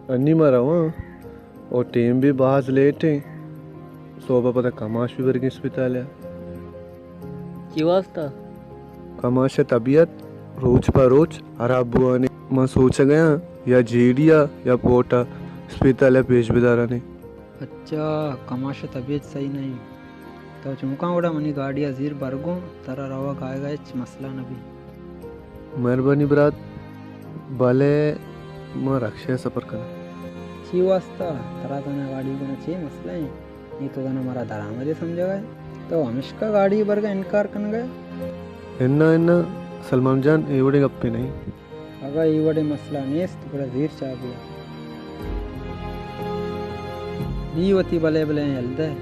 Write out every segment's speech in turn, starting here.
انی ما رواں، او ٹیم بھی باز لیٹ ایں۔ سہب ءَ پدا کماش بھی برگیں اسپتال ءَ۔ چی واسطہ؟ کماش ءِ طبیعت روچ پہ روچ ہراب بوان ایں۔ من سوچگ ءَ آں یا جیڑی ءَ یا پورٹ ءَ اسپتال ءَ پیش بداران ایں۔ اچھا، کماش ءِ طبیعت صحیح نہ ایں۔ تو چونکاں گڑا منی گاڑی ءَ زیر بر گوں، ترا روگ آیگ ءَ ہچ مسئلہ نہ بی۔ مہربانی برات، بلے من رکشہ ءَ سفر کناں۔ چی واسطہ؟ ترا زاناں گاڑی گونا چے مسئلہ ایں؟ اے تو زاناں مارا درآمدے سمجھگ ءَ ئے؟ تو ہمشکا گاڑی برگ ءَ انکار کنگ ءَ ئے؟ اناں، اناں، سلمان جان، اے وڑیں گپے نہ ایں۔ اگاں اے وڑیں مسئلہ نیست، گڑا زیر چابی ءَ۔ نی وتی بلے بلے یل دئے۔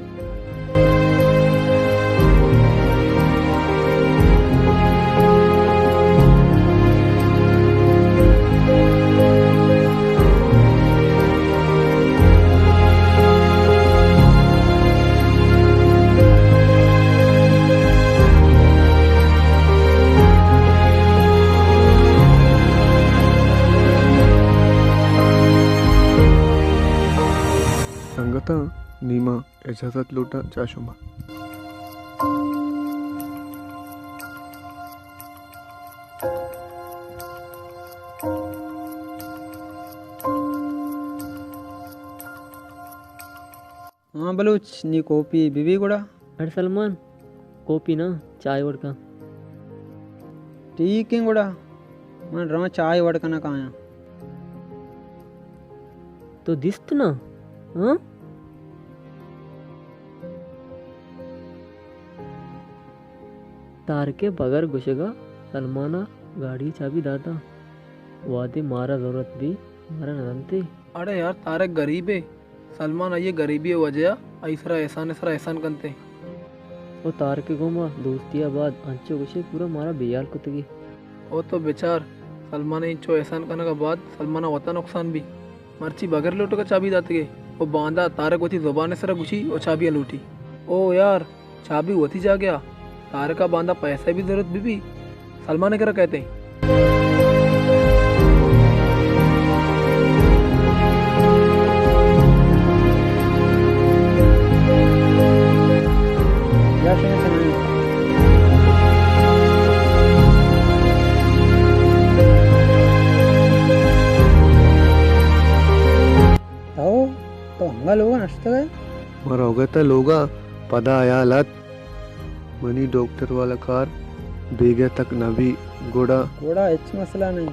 سنگتاں، نی ما اجازت لوٹاں چہ شما۔ ہاں بلوچ، نی کوپی بہ بی گڑا؟ اڑے سلمان، کوپی نہ، چائے وڑ کن۔ ٹھیک ایں گڑا، من رواں چائے وڑ کن ءَ کایاں۔ تو دیست نہ؟ ہاں؟ طارق ءِ بگر گوشگ ءَ سلمان ءَ گاڑی ءِ چابی داتاں۔ وہدے مارا ضرورت بی، مارا نہ دنتے۔ اڑے یار، طارق غریبے۔ سلمان آئی ءِ غریبی ءِ وجہ ءَ آئی سرا احسان ءِ سرا احسان کنتے۔ او طارق ءِ گوما دوستی ءَ بعد انچو گوشے پورا مارا بے حال کتگی۔ او تو بچار، سلمان ءِ انچو احسان کنگ ءَ بعد سلمان ءَ وتا نقصان بی۔ مرچی بغیر لوٹگ ءَ چابی داتگے۔ او باندا طارق وتی زبان ءِ سرا گوشی او چابی ءَ لوٹی۔ او یار، چابی وتی جاگہ ءَ، طارق ءَ باندا پیسہ بی ضرورت بہ بی، سلمان ءِ کرا کئیت ایں۔ تو، تو انگا لوگا نشتگ ئے؟ من روگ ءَ اتاں لوگا، پدا ہیال ات منی ڈاکٹر والا کار بیگہ تک نہ بی، گڑا؟ گڑا ہچ مسئلہ نہ ایں۔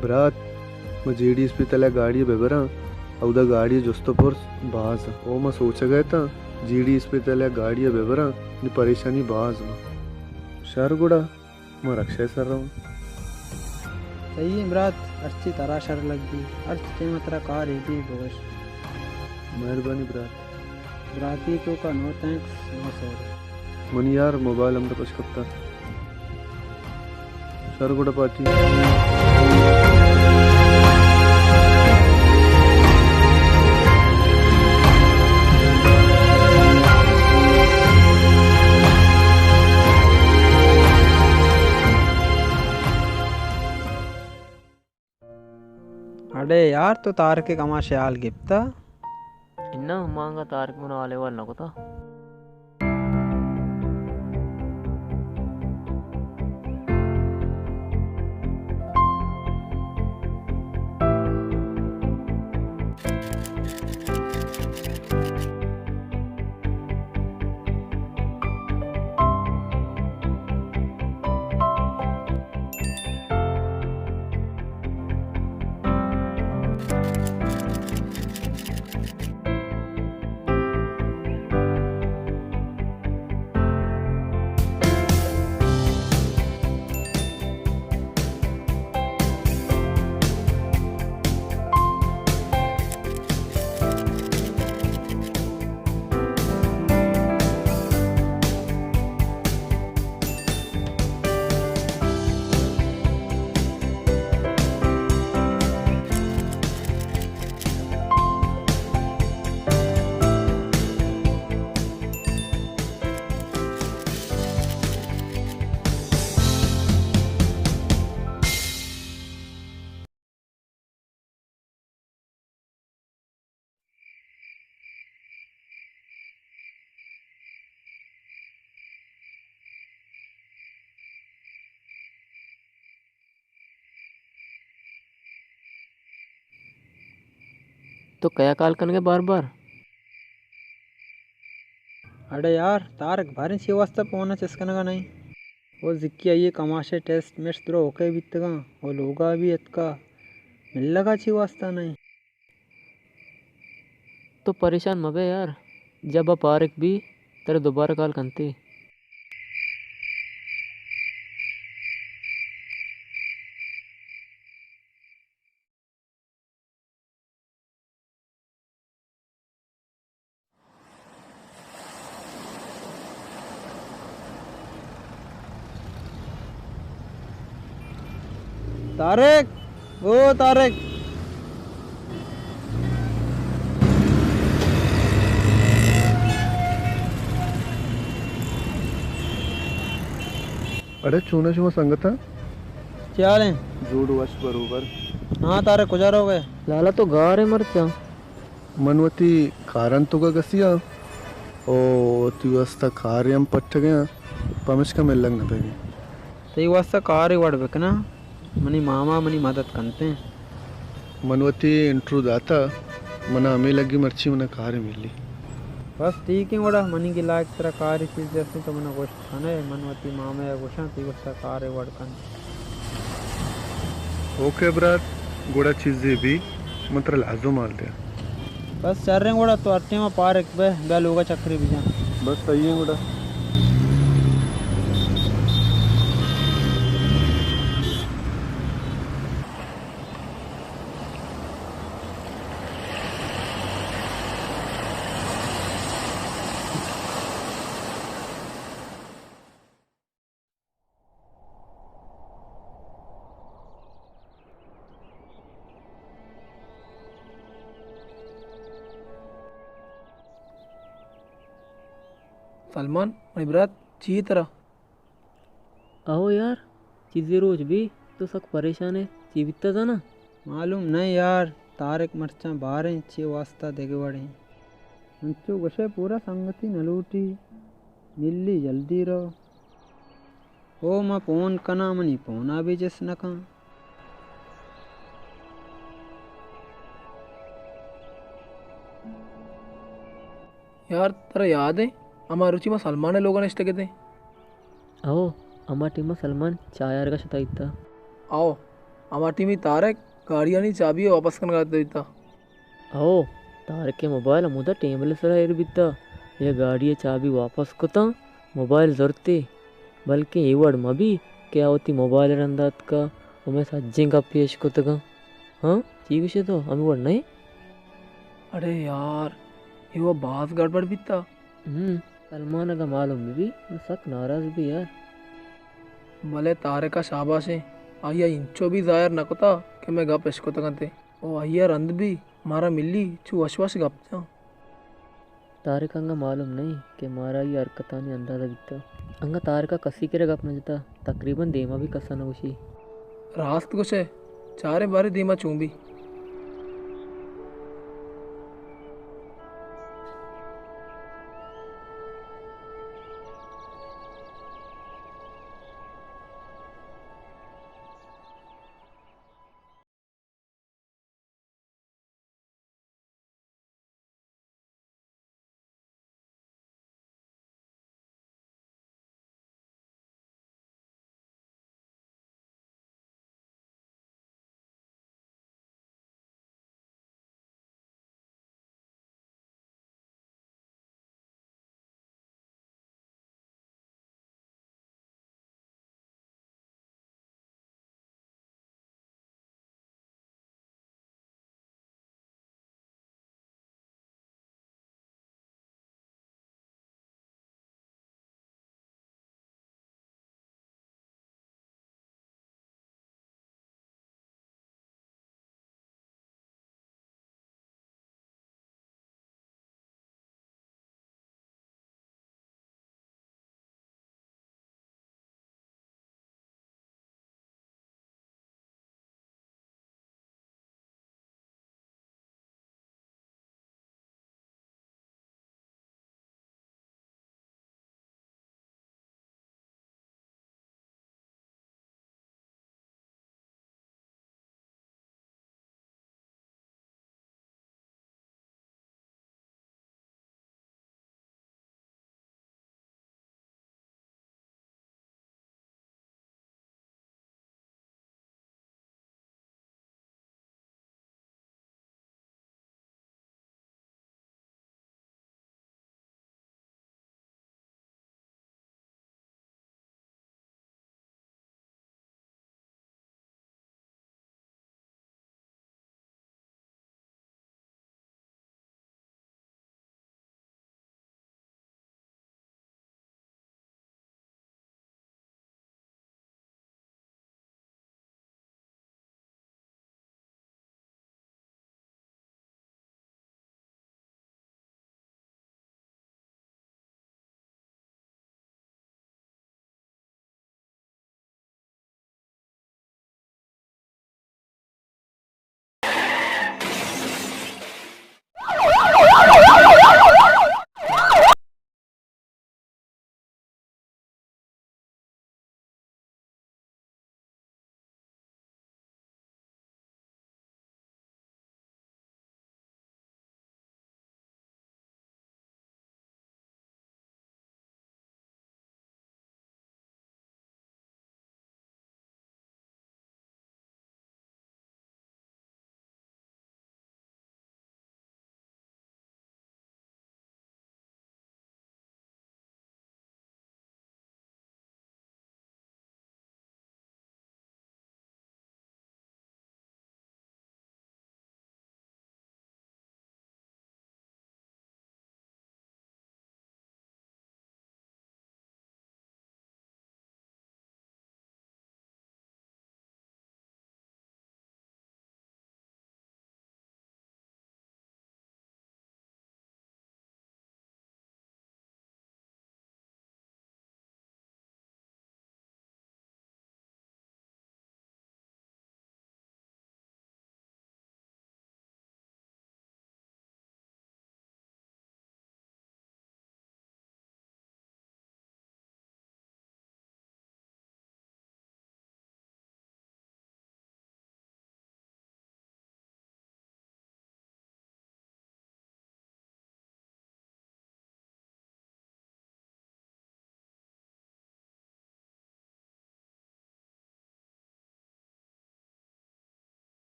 برات، من جیڑی اسپتال ءَ گاڑی ءَ بہ براں، اودا گاڑی ءِ جست ءُ پرس باز اَنت۔ او من سوچگ ءَ اتاں جیڑی اسپتال ءَ گاڑی ءَ بہ براں، نی پریشانی باز باں۔ شر گڑا۔ من رکشہ ءِ سر رواں۔ صحیح ایں برات، ہرچی ترا شر لگی، ہرچ ٹیم ءَ ترا کارے بی بگوش۔ مہربانی برات۔ براتی توکا نو تھینکس، نو سوری۔ منی یار موبائل ہمدا پش کپتا۔ شر گڑا پارٹی۔ اڑے یار، تو طارق ءِ کماش ءِ حال گپتا؟ اناں، ما انگا طارق ءِ من ءَ حال احوال نہ کتا۔ تو کیا کال کنگے بار بار؟ اڑے یار، طارق باریں چی واسطہ فون ءَ چست کنگا نئیں؟ او زکی آئی ءِ کماشے ٹیسٹ میسٹ درو اوکے بیتگاں، او لوگا بی اتکا، ملگا چی واسطہ نئیں؟ تو پریشان مبے یار، جب آ پارک بی، ترا دوبارہ کال کنتی۔ طارق، او طارق۔ اڑے چون ایں شما سنگتاں؟ چے حال ایں؟ جوڑ وش بروبر۔ ہاں طارق، کجا روگ ئے؟ لالا تو گار ئے مرچاں۔ من وتی کارانی توکا گسی آں، او وتی واسطہ کارے ہم پٹگ ءَ آں، پمشکا ملگ نہ بیگ ءَ آں۔ تئی واسطہ کارے وڑ بکناں، منی ماما منی مدد کنت ایں۔ من وتی انٹرویو داتا، منا ہمے لگی مرچی منا کارے ملی۔ بس ٹھیک ایں گڑا، منی گلائک ترا کارے چیزے ہستیں تو منا گوشت کن ئے، من وتی مامے ءَ گوشاں تئی واسطہ کارے وڑ کنت۔ اوکے برات، گڑا چیزے بی، من ترا لازم حال دیاں۔ بس شر ایں گڑا، تو ہر ٹیم ءَ پارک بئے، بیا لوگ ءَ چکرے بجن۔ بس صحیح ایں گڑا۔ سلمان، منی برات، چی ایں ترا؟ اہو یار، چیزے روچ بی، تو سک پریشان ئے، چی بیتا زاناں؟ معلوم نہ یار، طارق مرچاں باریں چی واسطہ دگہ وڑیں۔ انچو گوشئے پورا سنگتی نہ لوٹی، ملی جلدی رو۔ او ما فون کناں، منی فونا بی چست نہ کن۔ یار، ترا یاد ایں، ہما روچی ما سلمان ءِ لوگا نشتگ اتیں؟ ہو، ہما ٹیم ءَ سلمان چاہ آرگا شتگ ات۔ ہو، ہما ٹیمی طارق گاڑیانی چابی ءَ واپس کنگا اتگ ات۔ ہو، طارق ءِ موبائل ہمودا ٹیبل ءِ سرا ایر بیتا۔ یا گاڑی ءِ چابی واپس کتاں، موبائل زرتے، بلکیں اے وڑ مہ بی کہ آ وتی موبائل ءِ رندا اتکا و مئے سجیں گپ پیش کتگاں۔ ہاں، چی گوشے تو؟ ہمے وڑ نہ ایں؟ اڑے یار، اے وَ باز گڑبڑ بیتا۔ ہم، سلمان اگاں معلوم بہ بی، من سک ناراض بی یار۔ بلے طارق ءَ شاباش ایں، آئی ءَ انچو بی ظاہر نہ کتا کہ مئے گپ اشکتگ انت۔ او آئی ءَ رند بی مارا ملی چو وش وش گپ جاں۔ طارق انگہ معلوم نہ ایں کہ مارا آئی حرکتانی اندازہ بیتا۔ انگہ طارق ءَ کسی کرا گپ نہ جتا، تقریباً دیما بی کسا نہ گوشی۔ راست گوشئے، چاریں باریں دیما چون بی۔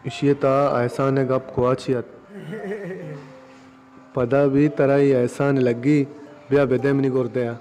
اشی ءِ تہا احسان ءِ گپ گواچی ات۔ پدا بھی ترا اے احسان لگی، بیا بدے منی گردے ءَ۔